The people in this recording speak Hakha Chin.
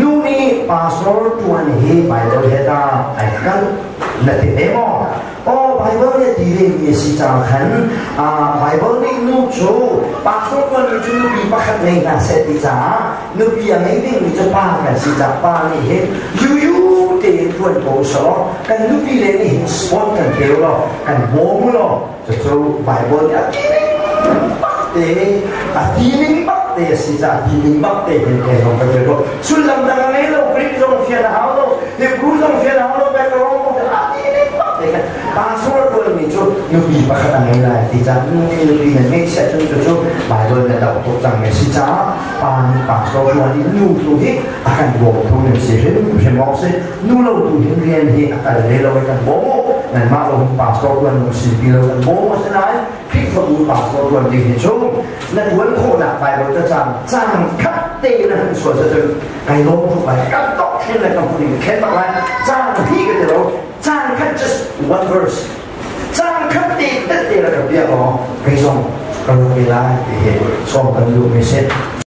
Nu nih pastor tuan hi Bible he ta ai kal na ti ne maw? Aw, Bible nih ti ve mi si ca khan Bible nih nu cu pastor tuan mi cu nupi pakhat ngei hna seh ti caah nupi a ngei ding mi cu pa kan si ca pa nih hin yuyu tein tuan ko selaw kan nupi le nih hin sport kan pe law kan bawm law cucu Bible nih a ti ning bak te a ti ning bak te a si caah ti ning bak te hin kei zong ka dir ko. Sullam dang a ngei lo. Greek zong fian a hau lo, Hebrew zong fian a hau lo, Background zong fian a ti ning bak te khan pastor tuanmi cu nupi pakhat a ngei lai ti caah nu nih nupi na ngeih siah cun cucu Bible na doh tuk cang mi si caah pa nih pastor tuan i nu tu hi a kan bawmtu nan si hrimhrim awk si. Nu lo tu hin rian hi a kal ve lo i kan bawm u. Nanmah lo hin pastor tuan nu si ti lo kan bawm a si nain Khrihfabu pastor tuan ding hi cu na tuan khawhnak Bible cacang cang khat te na hun sual cun kai lawm tuk lai, kan tok khen le kan hun khen bak lai. Cang hi ka ti lo, cang khat, just one verse, cang khat te tet te la ka bia aw kei zong ka rak pe lai ti hi sawm kan duh mi si.